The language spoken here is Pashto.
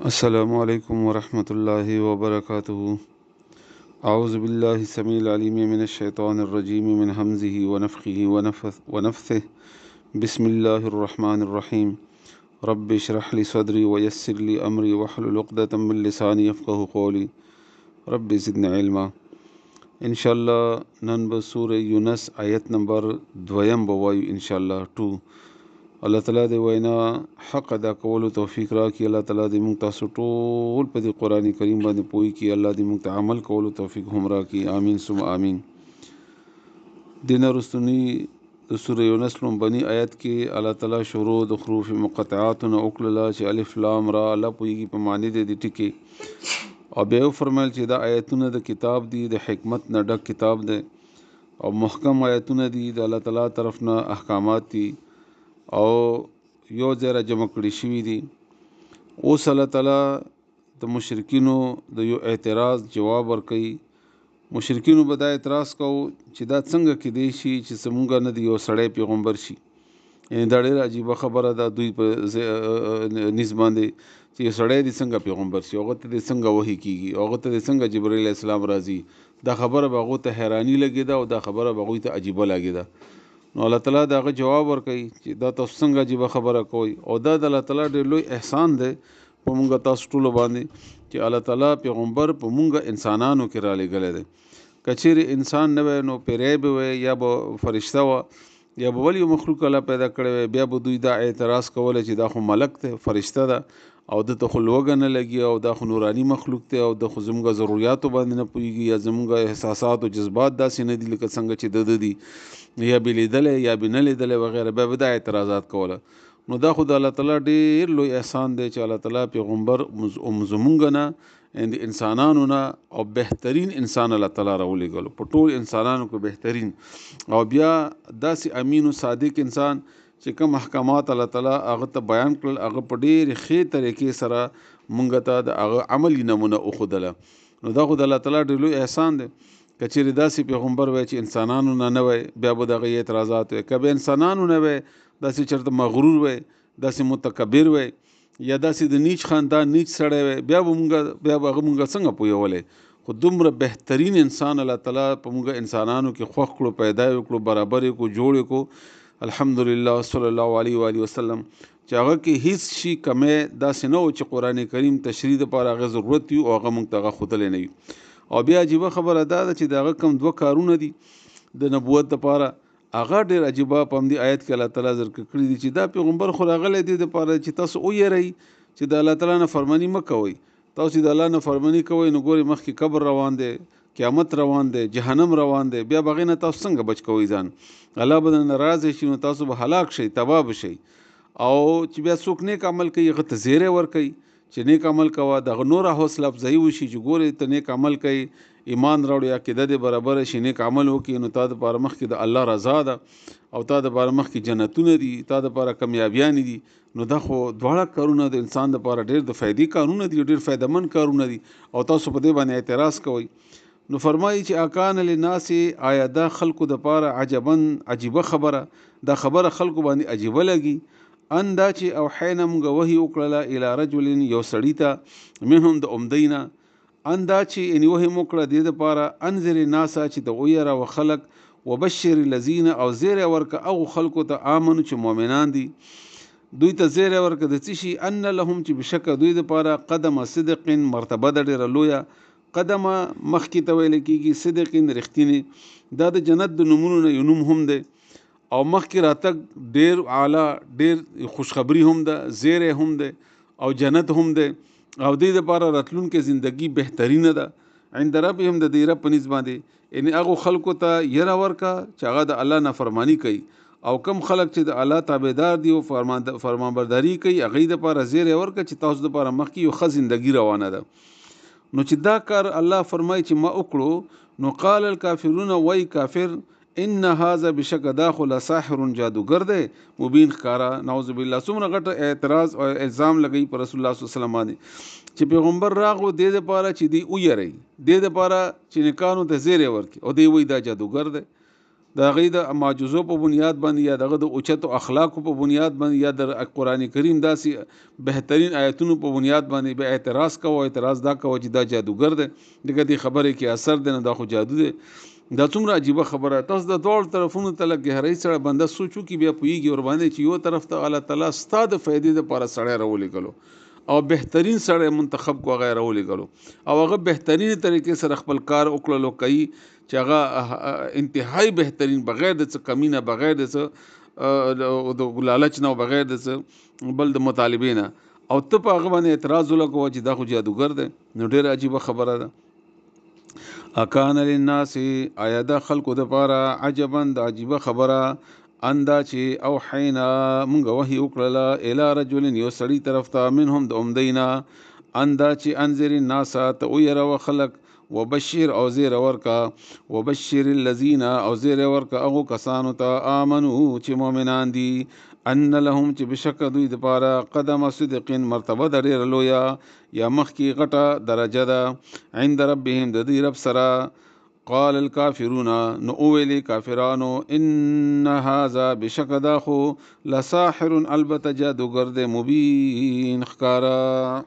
السلام علیکم ورحمة الله وبرکاته. اعوذ بالله السميع العليم من الشیطان الرجیم من همزه ونفخه ونفثه. بسم الله الرحمن الرحیم. رب اشرح لي صدري ويسر لي امري واحلل عقدة من لساني يفقهوا قولي. رب زدني علما. ان شاء الله نن به سوره یونس آیت نمبر دویم به وایو ان شاء الله 2. الله تعالی دې وینا حق ادا کولو توفیق راکړي. الله تعالی دې موږ تاسو ټول په دې قرآن کریم باندې پوه کړي. الله دې موږ ته عمل کولو توفیق هم راکړي. آمین ثم آمین. دینه وروستني د سوره یونس لومبني آیت کې الله تعالی شروع د حروف مقطعاتو نه وکړله چې الف لام را، الله پوهېږي په معنی د دې ټکي. او بیا یې وفرمایل چې دا آیتونه د کتاب دي، د حکمت نه ډک کتاب دی او محکم آیتونه دي، د الله تعالی طرف نه احکامات دي او یو ځای را جمع کړي شوي دي. اوس الله تعالی د مشرکینو د یو اعتراض جواب ورکوي. مشرکینو به دا اعتراض کوو چې دا څنګه کیدی شي چې زمونږ نه د یو سړی پیغمبر شي. یعنې دا ډېره عجیبه خبره ده دوی په نیز باندې چې یو سړی دې څنګه پیغمبر شي، هغه ته دې څنګه وحي کیږي، هغه ته دې څنګه جبرئیل علیه السلام راځي. دا خبره به هغو ته حیراني لګېده او دا خبره به هغوی ته عجیبه لګېده. نو الله تعالی د هغه جواب ورکوي چې دا تاسو څنګه عجیبه خبره کوئ. او دا د الله تعالی ډېر لوی احسان دی په مونږ تاسو ټولو باندې چې الله تعالی پیغمبر په مونږ انسانانو کې رالیږلی دی. که چیرې انسان نه وی نو پیری به وی یا به فرشته وه یا به بل یو مخلوق الله پیدا کړی وی، بیا به دوی دا اعتراض کولی چې دا خو ملک دی، فرشته ده او ده ته خو لوږه نه لګي او دا خو نوراني مخلوق دی او ده خو زموږ ضروریاتو باندې نه پوهېږي یا زموږ احساسات او جذبات داسې نه دي لکه څنګه چې ده دي، یا به لیدلی یا به نه لیدلی وغیره. بیا به دا اعتراضات کوله. نو دا خو د الله تعالی ډېر لوی احسان دی چې الله تعالی پیغمبر زموږ نه یعنې د انسانانو نه او بهترین انسان الله تعالی راولېږلو، په ټول انسانانو کې بهترین او بیا داسې امین او صادق انسان چې کوم احکامات الله تعالی هغه ته بیان کړل هغه په ډېرې ښې طریقې سره مونږ ته د هغه عملي نمونه وښودله. نو دا خو د الله تعالی ډېر لوی احسان دی. که چیرې داسې پیغمبر وای چې انسانانو نه نه وای بیا به د هغې اعتراضات وای. که به انسانانو نه وای داسې چېرته مغرور وای، داسې متکبر وای یا داسې د نیچ خاندان نیچ سړی وای، بیا به هغه مونږ څنګه پوهولی. خو دومره بهترین انسان الله تعالی په مونږ انسانانو کې خوښ کړو، پیدا یې کړو، برابر یې کړو، جوړ یې کړو. الحمدلله صلی الله علیه وآله وسلم چې هغه کې هیڅ شي کمی داسې نه و چې قرآن کریم تشریح دپاره هغه ضرورت وي او هغه مونږ ته هغه ښودلی نه وي. او بیا عجیبه خبره دا ده چې د هغه کوم دوه کارونه دي د نبوت دپاره، هغه ډېر عجیبه په همدې آیت کې الله تعالی ذکر کړي دي چې دا پیغمبر خو راغلی دی دپاره چې تاسو ویرئ چې د الله تعالی نه فرماني مه کوئ. تاسو چې د الله نه فرماني کوئ نو ګورئ مخکې قبر روان دی، قیامت روان دی، جهنم روان دی، بیا به هغې نه تاسو څنګه بچ کوئ ځان؟ الله به درنه راضي شي نو تاسو به هلاک شئ، تباه به شئ. او چې بیا څوک نیک عمل کوي هغه ته زیری ورکوي چې نیک عمل کوه، د هغه نوره حوصله افزایي وشي چې ګورې ته نیک عمل کوي، ایمان راوړي، عقیده دې برابره شي، نیک عمل وکړي نو تا دپاره مخکې د الله رضا ده او تا دپاره مخکې جنتونه دي، تا دپاره کامیابیانې دي. نو دا خو دواړه کارونه د انسان دپاره ډېر د فایدې کارونه دي، ډېر فایدهمند کارونه دي او تاسو په دې باندې اعتراض کوئ. نو فرمایي چې اکان للناس، آیا دا خلکو دپاره عجبا عجیبه خبره، دا خبره خلکو باندې عجیبه لګي، ان دا چې اوحینا مونږ وحي وکړله الی رجل یو سړي ته منهم د عمدینا، ان دا چې یعنې وحي مو وکړه دې دپاره انذر الناس چې ته ویره و خلک، وبشر الذین او زیری ورکه هغو خلکو ته آمنو چې مؤمنان دي، دوی ته زیری ورکه د څه شي، ان لهم چې بېشکه دوی دپاره قدم صدق مرتبه ده ډېره لویه، قدمه مخکې ته ویل کېږي، صدق رښتینی، دا د جنت د نومونو نه یو نوم هم دی او مخکې راتګ ډېر اعلی، ډېر خوشخبری هم ده، زیری هم دی او جنت هم دی او دې دپاره راتلونکې زندگی بهترینه ده عند ربهم د دې رب په نزد باندې. یعنې هغو خلکو ته یره ورکه چې هغه د الله نافرماني کوي او کم خلک چې د الله تابعدار دي او فرمانبرداري کوي هغوی دپاره زیری ورکه چې تاسو دپاره مخکې یو ښه زندگی روانه ده. نو چې دا کار الله فرمایي چې ما وکړو، نو قال الکافرون وای کافر ان هذا بشک دا خو لساحر جادوګر دی مبین ښکاره. نعوذ بالله. څومره غټ اعتراض او الزام لګوي پر رسول الله صلی الله علیه وسلم باندې چې پیغمبر راغو دې دپاره چې دی ویرئ، دې دپاره چې نکانو ته زیری ورکړي او دی وایي دا جادوګر دی. د هغې د معجزو په بنیاد باندې یا دغه د اوچتو اخلاقو په بنیاد باندې یا د قرآن کریم داسې بهترین آیتونو په بنیاد باندې به اعتراض کوه، اعتراض دا کوه چې دا جادوګر دی، دغه دې خبرې کې اثر دی، نه دا خو جادو دی. دا څومره عجیبه خبره. تاسو د دواړو طرفونو ته لږ ګهرۍ سره بنده سوچ وکړي بیا پوهېږي ورباندې چې یو طرف ته الله تعالی ستا د فایدې دپاره سړی راولېږلو او بهترین سړی منتخب کو، هغه یې راولېږلو او هغه بهترینې طریقې سره خپل کار وکړلو کوي چې هغه انتهایی بهترین، بغیر د څه کمی نه، بغیر د څه د لالچ نه، بغیر د څه بل د مطالبې نه، او ته په هغه باندې اعتراض ولګوه چې دا خو جادوګر دی. نو ډېره عجیبه خبره ده. اکان للناس، آیا دا خلکو دپاره عجبا د عجیبه خبره ان دا چې اوحینا مونږ وحي وکړله الی رجل یو سړي طرف ته منهم د عمدینا ان دا چې انذر الناس ته ویروه خلک، وبشر او زیر ورکا، وبشر الذین او زیر ورکا هغو کسانو ته آمنو چې مؤمنان دي، ان لهم چې بشکه دوی دپاره قدم صدق مرتبه د ډېره لویه یا مخکې غټه درجه ده عند ربهم د دوی رب سره. قال الكافرون نو اویلې کافرانو ان هذا بشکه دا خو لساحر البته جادوګر دی مبین ښکاره.